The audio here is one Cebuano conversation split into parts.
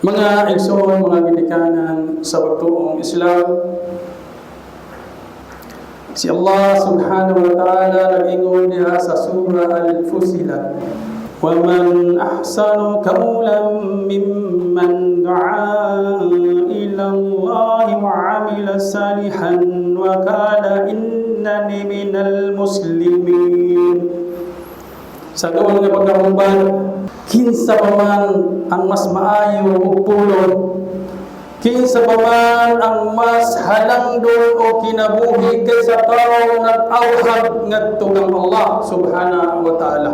Mga igsoon, mga ginikanan sa pagtuong Islam, si Allah subhanahu wa ta'ala nag-ingon diha sa Surah Al-Fussilat, وَمَنْ أَحْسَنُ قَوْلًا مِمَّنْ دَعَا إِلَى اللَّهِ وَعَمِلَ صَالِحًا وَقَالَ إِنَّنِي مِنَ الْمُسْلِمِينَ. Sa duol nga pagkahumbad, kinsa pa man ang mas maayo og pulong? Kinsa pa man ang mas halangdon o kinabuhi kaysa tao nag-awhag ngadto kang Allah subhanahu wa ta'ala,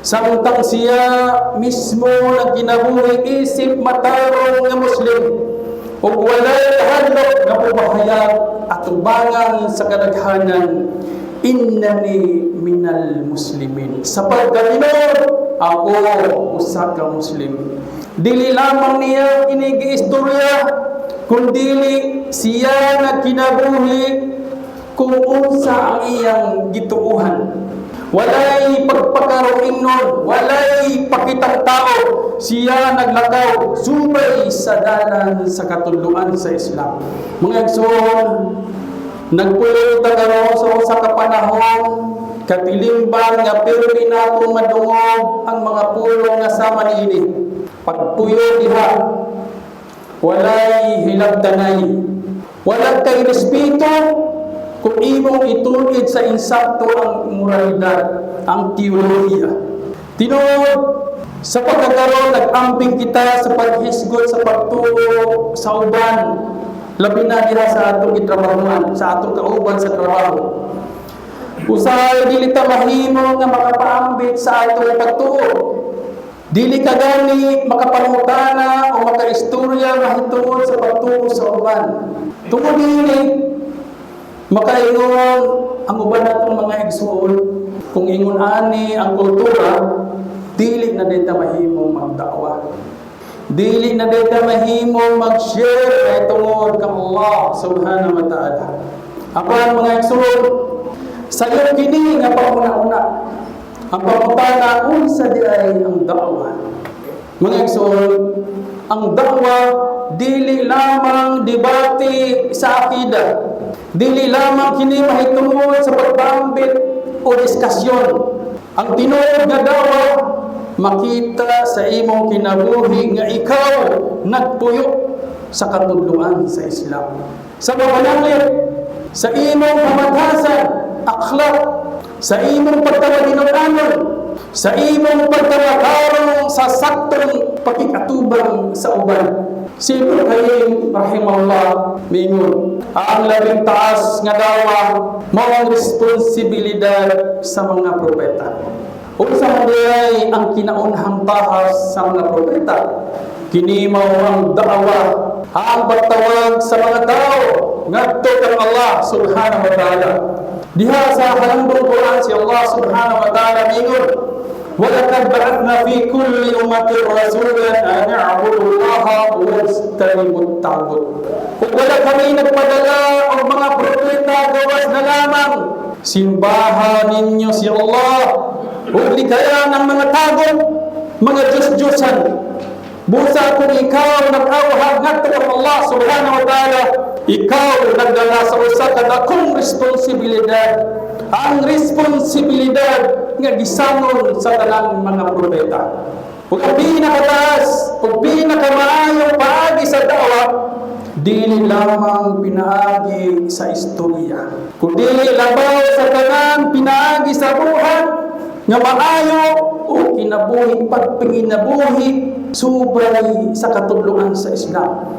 samtang siya mismo nagkinabuhi isip matarong nga Muslim ug walay kahadlok nga pumahayag atubangan sa kadaghanan, "Innani minal muslimin," sa pagkatinuod ako usa ka Muslim? Dili lamang niya kini giistorya, kundili siya nagkinabuhi kung unsa ang iyang gituuhan. Walay pagpakaroingnon, walay pakitang tao. Siya naglakaw subay sa dalan sa katudloan sa Islam. Mga igsoon, nagpuyo ta karon sa usa ka panahon katilimbang nga pirmi nato madungog ang mga pulong nga sama niini. Pagpuyo diha, walay hilabtanay. Wala kay respeto kung imong itulid sa insakto ang moralidad, ang teolohiya. Tinuod, sa pagkakaroon, nag-amping kita sa paghisgot sa pagtuo sa uban, labi na diha sa atong gitrabahuan, sa atong kauban sa trabaho. Usahay dili ta mahimo nga makapaambit sa atong pagtuo. Dili ka gani makapangutana o makaistorya mahitungod sa pagtuo sa uban. Tungod dili, makaingon ang uban natong mga igsuon, kung ingon ani ang kultura, dili na diay ta mahimo magdawa. Dili na diay ta mahimo mag-share kay tungod kang Allah subhanahu wa ta'ala. Apan, mga igsuon, sayo kini nga panguna-una. Ang pangutana, unsa di ay ang da'wa? Mga igsuon, ang da'wa dili lamang debate sa akida. Dili lamang kini mahitungod sa pagpaambit o diskasyon. Ang tinuod nga da'wa, makita sa imong kinabuhi nga ikaw nagpuyo sa katudloan sa Islam. Sa papananglit, sa imong pamantasan, akhlaq, sa imong pagkamadinong-anon, sa imong pagkamatarong sa saktong pakikatubang sa uban. Si Ibn Qayyim rahimahullah miingon, ang labing taas nga dawa mao ang responsibilidad sa mga propeta. Unsa man diay ang kinaunhang tahas sa mga propeta? Kini mao ang da'wa, ang pagtawag sa mga tao ngadto kang Allah subhanahu wa ta'ala. Diha sa halangdong Quran, si Allah subhanahu wa ta'ala miingon, وَلَقَدْ بَعَثْنَا فِي كُلِّ أُمَّةٍ رَسُولًا أَنِ اعْبُدُوا اللَّهَ وَاجْتَنِبُوا الطَّاغُوتَ. Ug wala kami nagpadala og mga propeta gawas na lamang simbaha ninyo si Allah ug likayan ang mga tagot, mga Diyos-Diyosan. Busa kung ikaw nag-awhag ngadto kang Allah subhanahu wa ta'ala, ikaw nagdala sa usa ka dakong responsibilidad. Ang responsibilidad nga gisangon sa tanang mga propeta. Ug ang pinakataas ug pinakamaayong paagi sa dawa, dili lamang pinaagi sa istorya, kundi labaw sa tanan, pinaagi sa buhat nga maayo o kinabuhi, pagpanginabuhi subay sa katudloan sa Islam.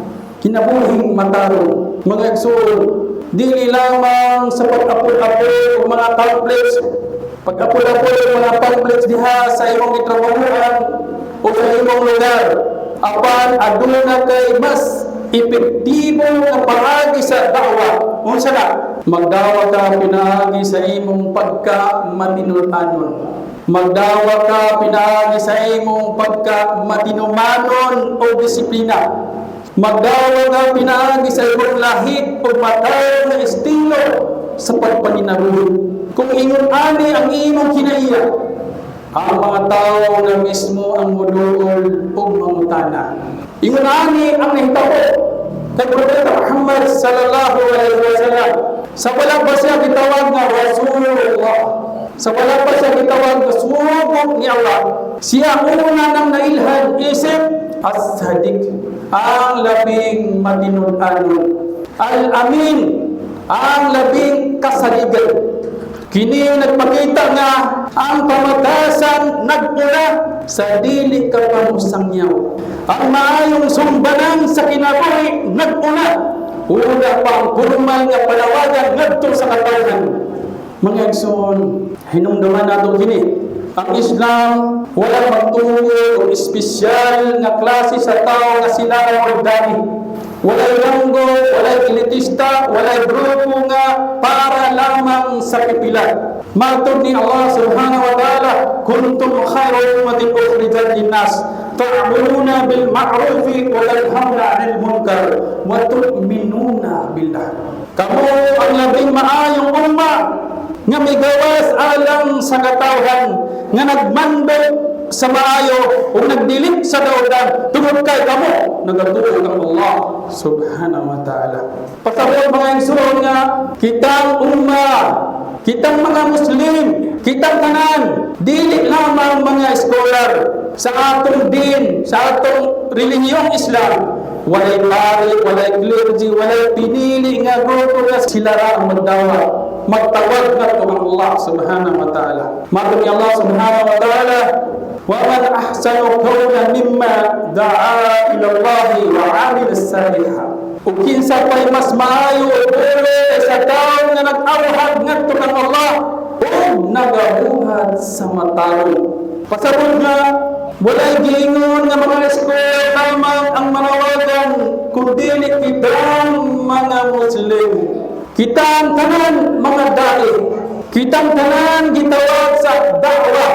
Kinabuhing matarong. Mga igsoon, dili lamang sa pag-apol-apol og mga pamphlets, pag-apol-apol og mga pamphlets diha sa imong gitrabahuan o sa imong lugar. Apan aduna kay mas epektibo nga paagi sa da'wa. Unsa na? Magdawa ka pinaagi sa imong pagka matinud-anon. Magdawa ka pinaagi sa imong pagka matinumanon o disiplina. Magdawa ka pinaagi sa imong lahit o matarong nga estilo sa pagpanginabuhi. Kung ingon ani ang imong kinaiya, ang mga tao na mismo ang muduol o mangutana. Ingon ani ang nahitabo kay Propeta Muhammad sallallahu alaihi wasallam. Sa wala pa siya gitawag nga Rasulullah, sa wala pa siya gitawag nga sugo ni Allah, siya una nang nailhan isip As-Sadiq, ang labing matinud-anon, Al-Amin, ang labing kasaligan. Kini nagpakita nga ang pamatasan nagmula sa dili ka pamusangyaw. Ang maayong sumbanan sa kinabuhi nagmula una pa ang formal nga palawagan ngadto sa katawhan. Mga igsoon, hinumduman nato kini. Ang Islam wala magtuo og espesyal nga klase sa tao nga sila ang magdani. Walay ranggo, walay elitista, walay grupo nga para lamang sa pipila. Matod ni Allah subhanahu wa ta'ala, "Kuntum khayra ummatin ukhrijat linnas, ta'muruna bil ma'rufi wa tanhauna 'anil munkar wa tu'minuna billah." Kamo ang labing maayong umma nga migawas alang sa katawhan, nga nagmando sa maayo ug nagdili sa dautan tungod kay kamo nagatuo kang Allah subhanahu wa ta'ala. Pasabot, mga igsoon, nga kitang umma, kitang mga Muslim, kitang tanan, dili lamang mga scholar sa atong din, sa atong relihiyong Islam. Walay pari, walay clergy, walay pinili nga grupo nga sila ra ang magdawa, magtawag na kang Allah subhanahu wa ta'ala. Matod ni Allah subhanahu wa ta'ala, "Wa man ahsanu qawlan mimma da'a ila Allah wa 'amila salihan." Ug kinsa pa'y mas maayo o puro sa tawo nga nag-awhag ngadto kang Allah ug nagabuhat sa matarong. Pasabot nga walay giingon nga mga eskwela lamang ang manawagan kundi kitang mga Muslim. Kitang tanan mga dai. Kitang tanan gitawag sa da'wa.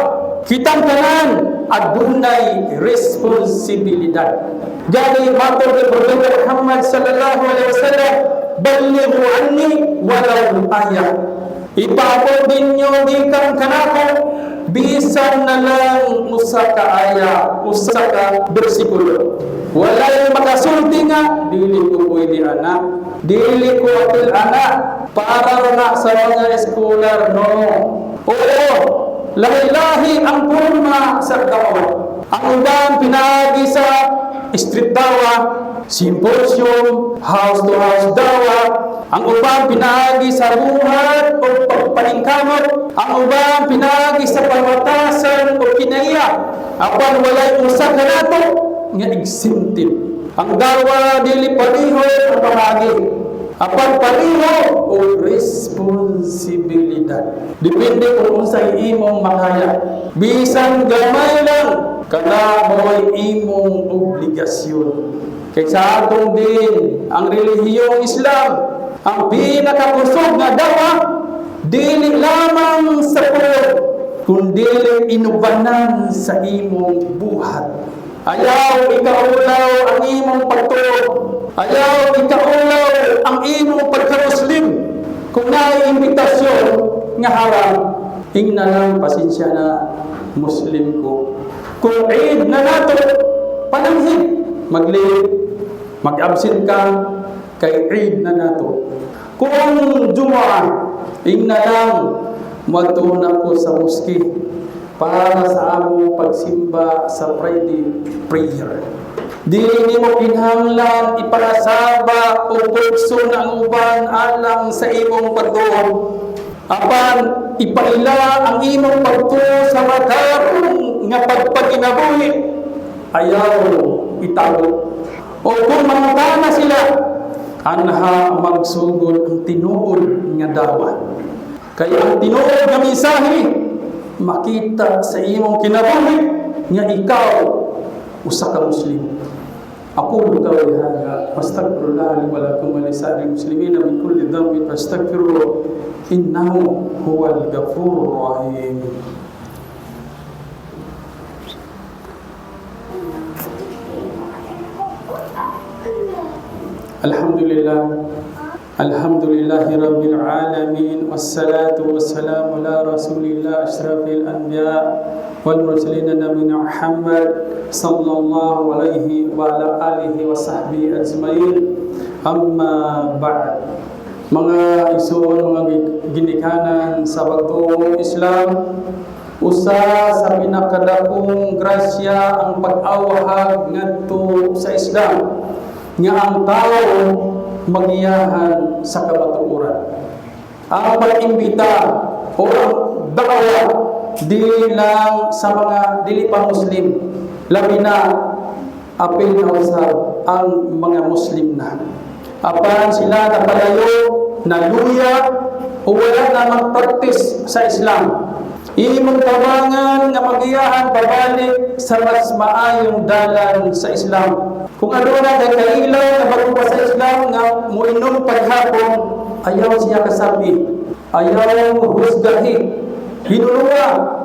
Kitang tanan adunay responsibilidad. Gani matod ni Propeta Muhammad sallallahu alaihi wasallam, "Ballighu anni walau ayah." Ipaabot ninyo gikan kanako bisan na lang usa ka aya, usa ka bersikulo. Walay makasulti nga dili ko pwede ana, dili ko apil ana, para na sa mga scholar, no. Oo, lahi-lahi ang porma sa dawa. Ang uban pinaagi sa street dawa, symposium, house to house dawa. Ang uban pinaagi sa buhat o pagpaningkamot. Ang uban pinaagi sa pamatasan o kinaiya. Apan walay usa kanato nga exempted. Ang dawa dili pareho ang pamaagi. Apan pareho o responsibilidad. Depende kung unsay imong makaya. Bisan gamay lang, kana mo'y imong obligasyon. Kay sa atong din, ang relihiyong Islam, ang pinakakusog nga dawa, dili lamang sa pulo, kundi inubanan sa imong buhat. Ayaw ikaulaw ang imong pagtuo. Ayaw ikaulaw ang imong pagka-Muslim. Kung naay imbitasyon nga haram, ingna lang, "Pasensya na, Muslim ko." Kung Eid na nato, pananghid, mag-leave, mag-absent ka, kay Eid na nato. Kung Jumaa, ingna lang, "Moadto na ko sa mosque para sa among pagsimba sa Friday prayer." Dili nimo kinahanglan ipasaba o pugso na ang uban alang sa imong pagtuo. Apan ipaila ang imong pagtuo sa matarong nga pagpaginabuhi. Ayaw itago. O kung mangutana sila, anha magsugod ang tinuod nga dawa. Kaya ang tinuod nga mensahe makita sa imong kinabuhi nga ikaw usa ka Muslim. أقول قولي هذا واستغفر الله لي ولكم ولسائر المسلمين من كل ذنب فاستغفروه إنه هو الغفور الرحيم. الحمد لله، الحمد لله رب العالمين، والصلاة والسلام على رسول الله أشرف الأنبياء. والمرسلين نبينا محمد صلى الله عليه وعلى آله وصحبه أجمعين. أما بعد. Mga igsoon, mga ginikanan sa pagtuong Islam, usa sa pinakadakong grasya ang pag-awhag ngadto sa Islam nga ang tao magiyahan sa kamatuoran. Ang pag-imbita o ang da'wa dili lang sa mga dili pa Muslim, labi na apil na usab ang mga Muslim na. Apan sila napalayo, naluya, o wala na mag-practice sa Islam. Imong tabangan nga magiyahan pabalik sa mas maayong dalan sa Islam. Kung aduna kay kaila nga bago pa sa Islam nga moinom paghapon, ayaw siya kasabi, ayaw husgahi, hinulunga,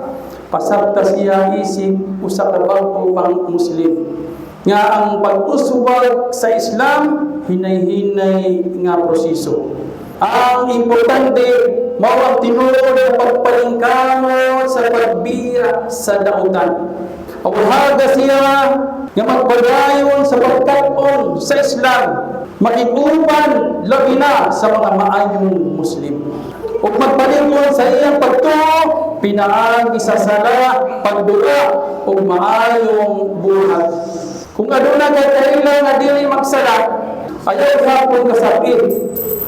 pasabta siya isip usa ka bag-o pang Muslim. Nga ang pag-uswag sa Islam hinay-hinay nga proseso. Ang importante mao ang tinuod nga pagpalingkamot sa pagbiya sa dautan. Awhaga siya nga magpadayon sa pagkat-on sa Islam, makig-uban labi na sa mga maayong Muslim. Ug magpalingon sa iyang pagtuo, pinaagi sa sala, pagdua, ug maayong buhat. Kung aduna kay kaila nga dili magsala, ayaw hapon kasabit.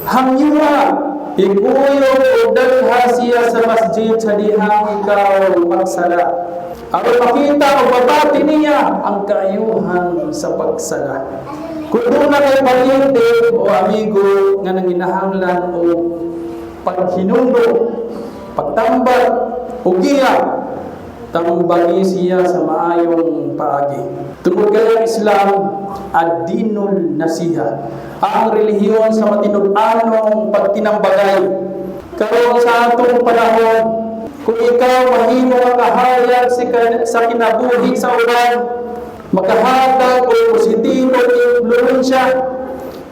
Hangyura, ikuyog og dalha siya sa masjid sa dihang ikaw magsala. Aron makita o babati niya ang kaayuhan sa pagsala. Kung duna kay paryente o amigo nga nanginahanglan o paghinundo, pagtambag o giya, tambagi siya sa maayong paagi. Tungod kay ang Islam, ad-dinul nasiha, ang relihiyon sa matinud-anong pagtinambagay. Karon sa atong panahon, kung ikaw mahimo nga kahayag sa kinabuhi sa uban, makahatag og positibong impluwensya,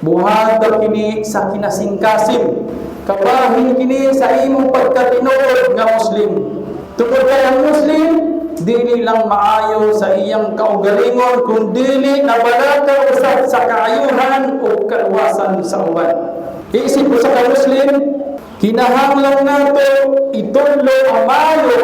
buhata kini sa kinasingkasim. Kabahin kini sa imong pagkatinuod nga Muslim. Tungod kay ang Muslim, dili lang maayo sa iyang kaugalingon, kundili nabalaka usab sa kaayuhan o kaluwasan sa uban. Isip usa ka Muslim, kinahanglan nato itudlo ang maayo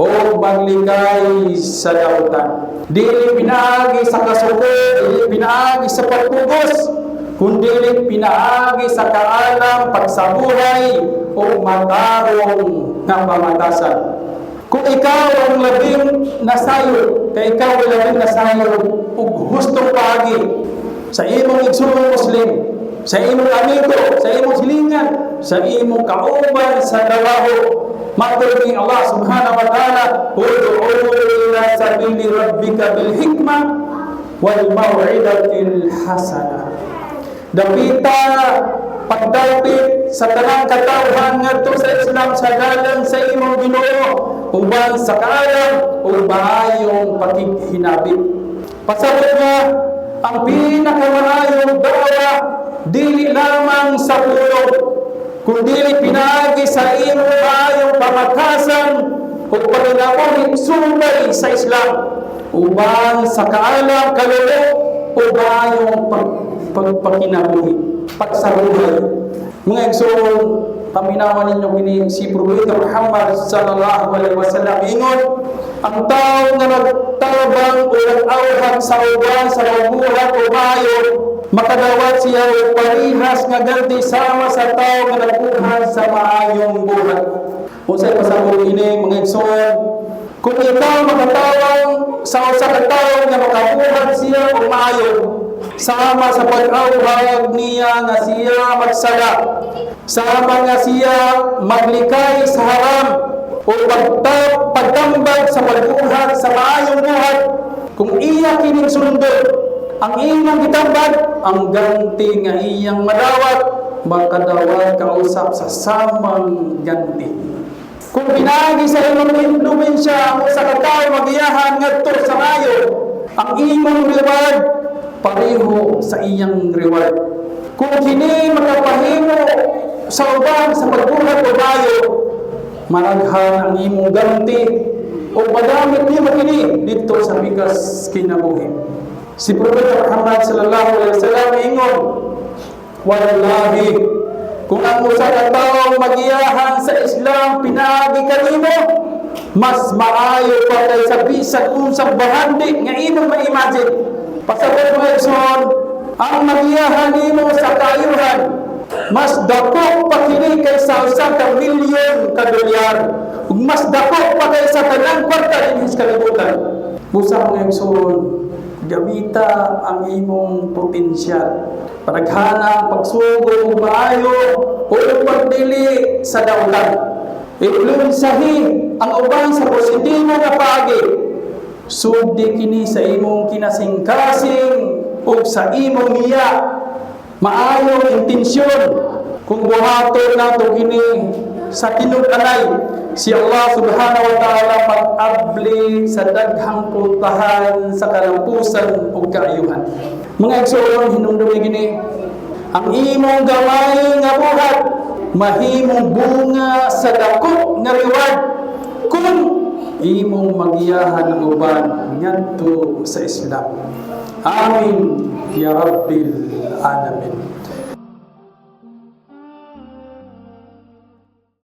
o maglikay sa dautan. Dili pinaagi sa kasuko, dili pinaagi sa pagpugos, kundili pinaagi sa kaalam, pagsabuhay o matarong nga pamatasan. Kung ikaw ang labing nasayo, kay ikaw ang labing nasayo ug hustong paagi sa imong igsoong Muslim, sa imong amigo, sa imong silingan, sa imong kauban sa trabaho, matod ni Allah subhanahu wa ta'ala, "Ud'u ila sabili rabbika bil hikmah wal mau'izatil hasanah." Dapita pagdapit sa tanang katawhan ngadto sa Islam sa dalan sa imong Ginoo uban sa kaalam ug maayong pakighinabit. Pasabot nga ang pinakamaayong da'wa dili lamang sa pulong, kundi pinaagi sa imong maayong pamatasan ug pagkinabuhi subay sa Islam uban sa kaalam, kalulo ug maayong pagpakinabuhi, pagsabuhay. Mga igsoon, paminawan ninyo kini si Propeta Muhammad sallallahu alaihi wasallam ingon, ang tao nga nagtabang o nag-awhag sa uban sa pagbuhat o maayo, makadawat siya og parihas nga ganti sama sa tao nga nagbuhat sa maayong buhat. Unsay pasabot ini, mga igsoon? Kung ikaw makatabang sa usa ka tawo nga makabuhat siya og maayo, sama sa pag-awhag niya nga siya magsala, sama nga siya maglikay sa haram o pagtambag sa pagbuhat sa maayong buhat, kung iya kining sundon ang imong gitambag, ang ganti nga iyang madawat, makadawat kausap sa samang ganti. Kung pinaagi sa imong impluwensya ang usa ka tawo magiyahan ngadto sa maayo, ang imong reward pareho sa iyang reward. Kung kini makapahimo sa uban sa pagbuhat o maayo, maraghan ang imong ganti. O magamit nimo kini didto sa pikas kinabuhi. Si Propeta Muhammad sallallahu alaihi wasallam ingon, "Wallahi, kung ang usa ka tawo magiyahan sa Islam pinaagi kanimo, mas maayo pa kaysa bisan unsang bahandi nga imong ma-imagine." Pasabot, mga igsoon, ang magiyahan nimo sa kaayuhan, mas dako pa kini kaysa 1 milyon ka dolyar ug mas dako pa kaysa tanang kwarta dinhi sa kalibutan. Busa, mga igsoon, gamita ang imong potensyal. Padaghana ang pagsugo og maayo o pagdili sa dautan. Influensahi ang uban sa positibo nga paagi. Sugdi kini sa imong kinasingkasing ug sa imong niya maayong intensyon. Kung buhaton nato kini sa tinud-anay, si Allah subhanahu wa ta'ala mag-abli sa daghang puntahan sa kalampusan ug kaayuhan. Mga igsoon, hinumdumi kini: ang imong gamay nga buhat mahimong bunga sa dako nga reward kung imong magiyahan ang uban ngadto sa Islam. Amin ya Rabbil alamin.